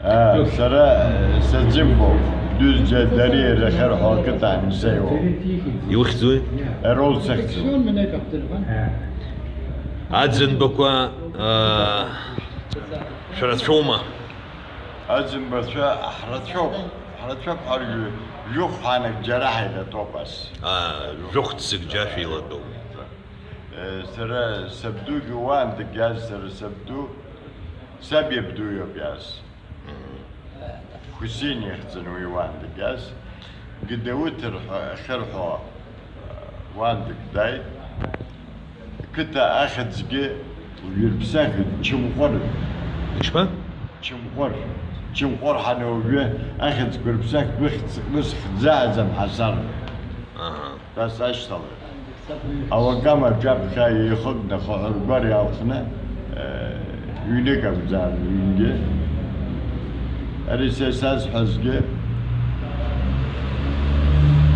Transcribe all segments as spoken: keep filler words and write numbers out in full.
Сара саӡымбоуп, Дузџьа Дариа иахьырҳәо ақыҭан исеиуоуп. Иухьӡуи? Ерол сыхьӡуп. Аӡынбақәа, аа, шәрацәоума? Аӡынбацәа ҳрацәоуп, ҳрацәоуп, ҳаргьы жәохә ҳанак џьара ҳаилатәоуп ас. Аа, жәохә ӡык џьа шәеилатәоуп. Сара сабдугьы уаан дагьиаз, сара сабду, саб иабду иоуп иааз. Хәсин ихьӡын уи уаан дагьиаз. Гдауҭ рҳәа-, ахьырҳәо уаан дагьдааит. Қыҭа ахьӡгьы уажәы рыԥсахит, Чымҟәыр. Ишԥа? Чымҟәыр. Чымҟәыр ҳаны уажәы ахьӡқәа рыԥсахит, уи хьӡ-, ус хьӡаӡам ҳасар. Аҳа. Тас ашьҭалоит. Ауагама аҿаԥхьа еихыкны, ахаҳәыргәар иалхны, э, ҩнык акәзаарын, ҩнгьы. Ари са исазҳәазгьы,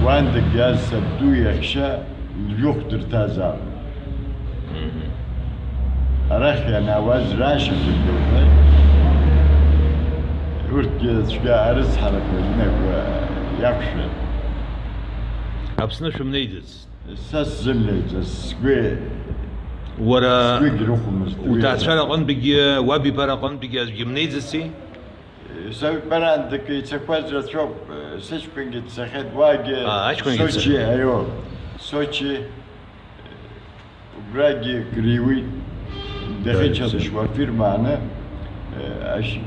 уандагь иаз сабду иаҳәшьа лжәыхә дырҭазаарын. Мгм. Арахь ианаауаз раашьа дыргылоит. Урҭгьы цәгьа арыцҳарақәа рынагәа иақәшәеит. Аԥсны шәымнеиӡац? Са сзымнеиӡац, сгәы, уара сгәы гьрыхәмызт. Уҭаацәара аҟынтәигьы, уаб ибара аҟынтәигьы аӡәгьы мнеиӡаци? Саҩ парандак ицақәаз рацәоуп, сыҷкәынгьы дцахьеит, уаагьы. А, аҷкәынгьы Сочи, дцахьеит. Аио, Сочи, убрагьы криуит, дахьычадышьуа афирма аны, э, ашь-,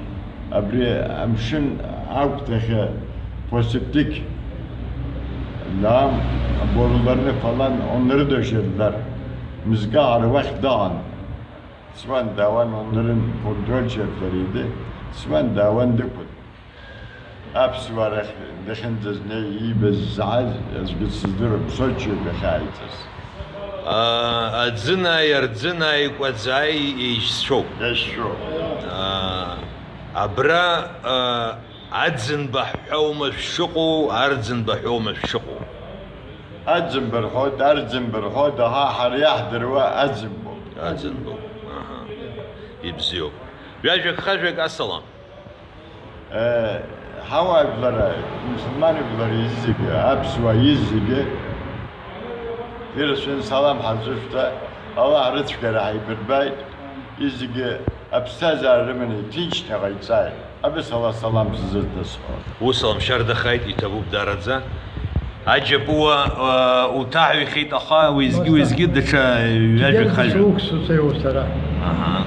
абри амшын агәҭахьы посыптик, лаам, аборларны фалан, онрыдашьырлар, мызкаара уахь даан. Суан даауан, онрын контрольчертлар иды, суан даауан дықәын. Аԥсуаа рахь дахьынӡазнеи, иибаз ззааз аӡәгьы дсыздыруам, Сочиоуп иахьааиҵаз. Аа, аӡынааи арӡынааи кәаӡааи еишьцәоуп. Еишьцәоуп. Аа, абра, аа, Аӡынба ҳәоума шәшыҟоу, Арӡынба ҳәоума шәшыҟоу? Аӡынба рҳәоит, Арӡынба рҳәоит, аха ҳара иаҳдыруа Аӡынбоуп. Аӡынбоуп, аҳа. Ибзиоуп. Ҩажәак-хажәак асалам. Э, ҳауаажәлар, мусульман жәлар изегьы, аԥсуаа изегьы, ирацәаны салам ҳазышәҭа, Аллаҳ рыцәгьара ҳаибырбааит, изегьы аԥсҭазаара рыманы иҭынчны иҟаиҵааит. Абысала салам сзырҭысхо. Ус аламшьардахааит, иҭабуп даараӡа. Аџьапуа, а, уҭаҳәихьеит, аха уеизгьы, уеизгьы даҽа ҩажәак хажәак. Џьгьарда суксуцеиуоу сара. Аҳа.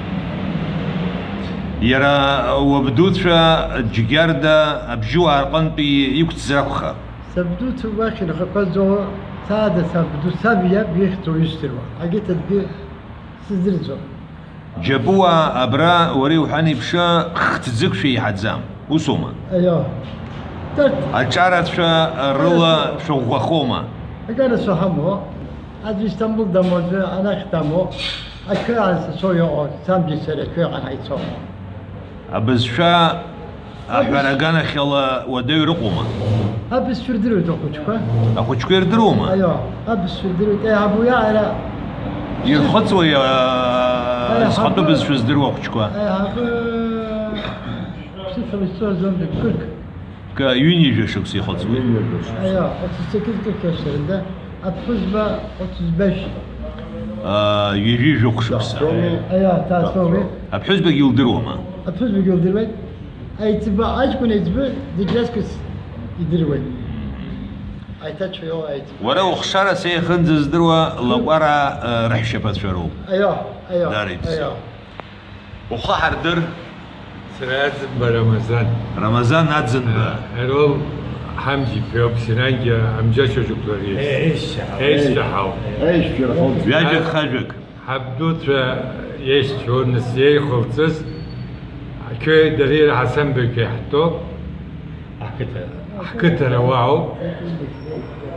Иара уабдуцәа Џьгьарда абжьуаа рҟынтәи иқәцәӡра акәхап. Сабдуцәа уахь ирхақәаӡоу, саада сабду, саб иаб ихьӡу исдыруа. Агьыҭ аӡәгьы сыздырӡом. Џьапуаа, абра уара иуҳәан еиԥш, хҭӡык шәеиҳаӡам, усоума? Аио. Тат. Аҿарацәа рыла Ара сыҟоуп. Шәыӷәӷәахома? Аҿарацәа ҳамоу, аӡәы Истамбул дамоу, аӡәы анахь дамоу, ашәы аансацо иҟоу, сабгьы сареи ашәы ҟанаицо. Абызшәа Аҳәара аганахьала уадаҩ рыҟоума? Абызшәа рдыруеит ахәыҷқәа. Ахәыҷқәа ирдыруама? Аио, абызшәа рдыруеит, еиҳабу иаара. Ирхыҵуеи, аа, Аиҳабы. Зхатәы бызшәа здыруа ахәыҷқәа? Аиҳабы ԥсышәала исцәажәондаз кырк. Ка-, ҩынҩажәа шықәса ихыҵуеит. Аио, отыз sekiz kırk yaşlarında. Аԥҳәызба отыз беш. Аа, ҩажәи жәохә шықәса. Даҳцоми? Аиа, даасоуми. Аԥҳәызбагьы илдыруама? Аԥҳәызбагьы илдыруеит. Аиҵбы, аҷкәын аиҵбы зегь раҵкыс идыруеит. Аиҭаҵәҟьоу аиҵбы. Уара ухшара са иахьынӡаздыруа лакәара, а, раҳәшьаԥацәа роуп. Аио, аио, Дара ибзиоуп. Аио. Ухы ҳардыр. Сара Аӡынба Рамазан. Рамазан Аӡынба. Ерол Ҳамџь-иԥа иоуп, Сиранџьа Амџьач Аџьықәлар иеиԥш. Еишьцәа ҳауп. Еишьцәа ҳауп. Ҩажәак хажәак. Ҳабдуцәа иеишьцәоу нас иеихәылҵыз, ақьои Дариа Ҳасан-беқәеи ҳтәоуп. Ҳқыҭа. Ҳқыҭа руаауп.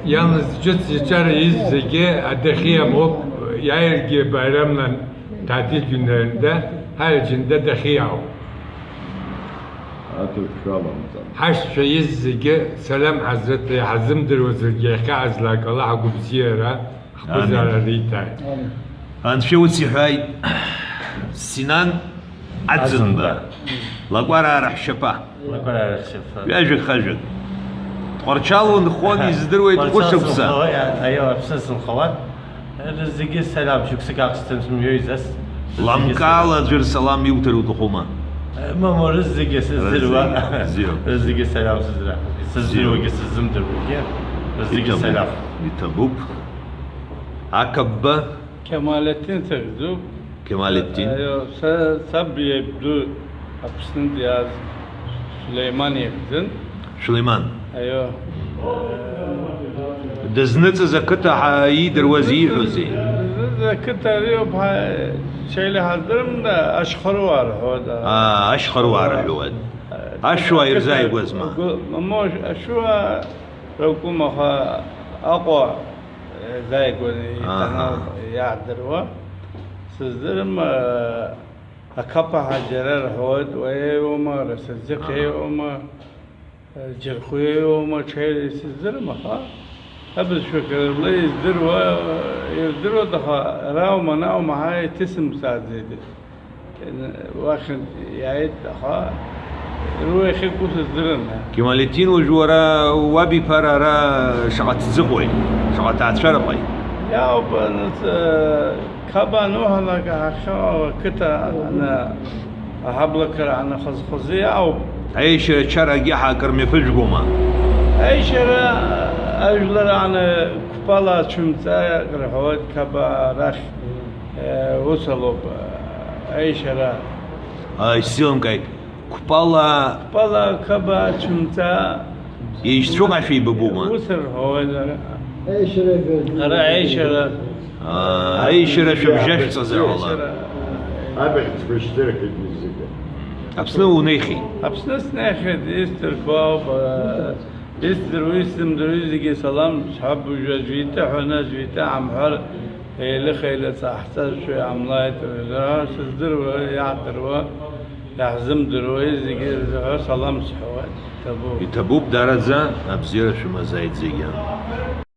Иалаз ҿыц иҿар из зегьы адәахьы иамоуп, иааиргьы Баирамлан Ҭаҭил Џьындар-нда, ҳара Џьында дахьиаау. Аҭырқәшәаламҵан. Ҳашьцәа из зегьы Салам Ҳазрыҭ иаҳзымдыруазаргьы иахьа ҳазлак Аллаҳ агәыбзиара, ҳԥызара Амин. Риҭааит. Амин. Анцәа ус иҳәааит, Синан, Аӡынба. Аӡынба. Лакәараа раҳәшьаԥа. Лакәараа раҳәшьаԥа. Ҩажәак-хажәак. Тҟәарчал унхон, издыруеит, Тҟәарчал хәышықәса. Сынхауа, иа-, аио, Аԥсны сынхауан. Рызегьы салам, шықәсык ахсҭан сымҩоизас. Ламкаала аӡәыр салам иуҭар уҭахума? Мамоу, рызегьы сыздыруа. Рызегьы, бзиоуп. Рызегьы салам сыздыруа. Сыздыруагьы, сыззымдыруагьы. Рызегьы салам. Иҭабуп. Иҭабуп. Ақабба. Кемалеттин сыхьӡуп. Кемалеттин. Аио, са, саб иабду Аԥснынтә иааз Сулеиман ихьӡын. Сулеиман. Аио. Дызныҵыз ақыҭа ҳа-, иидыруаз ииҳәозеи? Дызныҵыз ақыҭа ари ауп, ҳа-, ҽеиле ҳаздырам, да, ашьхаруаа рҳәоит. Аа, ашьхаруаа рҳәоит. Ашәуаа ирзааигәазма? Гәы-, мамоу, ашәуа ракәым, аха Аҟәа, э, зааигәаны Аҳа. Иҭанал иаадыруа. Сыздырам, э, ақапаҳа џьара рҳәоит, уа еиуама, Расаӡык Аҳа. Еиуама, э, Џьархәы еиуама, ҽеира исыздырам, аха абызшәақәа рыла издыруа, ирдыруеит, аха раума, наума ҳәа иҭысымҵааӡеит. Уахьынтә иааит, аха руа иахьыкәу сыздырам. Кемалеттин, уажә уара уабиԥара ара шаҟа ҭӡыҟои, шаҟа ҭаацәараҟеи? Иаауп, нас, э, Қаба ануҳәалак, ҳахьхьоу ақыҭа ана, аҳаблақәа ана хаз-хазы иаауп. Аишьара чарагьы ҳакыр мҩаԥыжәгома? Аишьара ажәлар ана Қәпала ацәымҵа рҳәоит, Қаба рахь. Э, ус алоуп, э, аишьара. А, исзеилымкааит. Қәпала. Қәпала, Қаба, Цәымҵа. Еишьцәоуп ашәа ибабума? Ус рҳәоит, ара. Аишьара. Ара аишьара. А, аишьара шәыбжьашәҵазар ҟалап. Аишьара. Абахьӡқәа шьҭырхит зегьы. Аԥсны унеихьеит? Аԥсны снеихьеит, исдырқәо ауп, э, исдыруа, исзымдыруа зегьы салам сҳәап, уажәы аӡәы итәы ҳәа, аӡәы итәы ҳамҳәар, Еилых-еилаҵ ҟаҳҵазшәа иҟамлааит, уажәы сыздыруа, иаҳдыруа, иаҳзымдыруа зегьы рзыҳәа салам сҳәауеит, иҭабуп. Иҭабуп, даараӡа абзиара шәымазааит зегьы.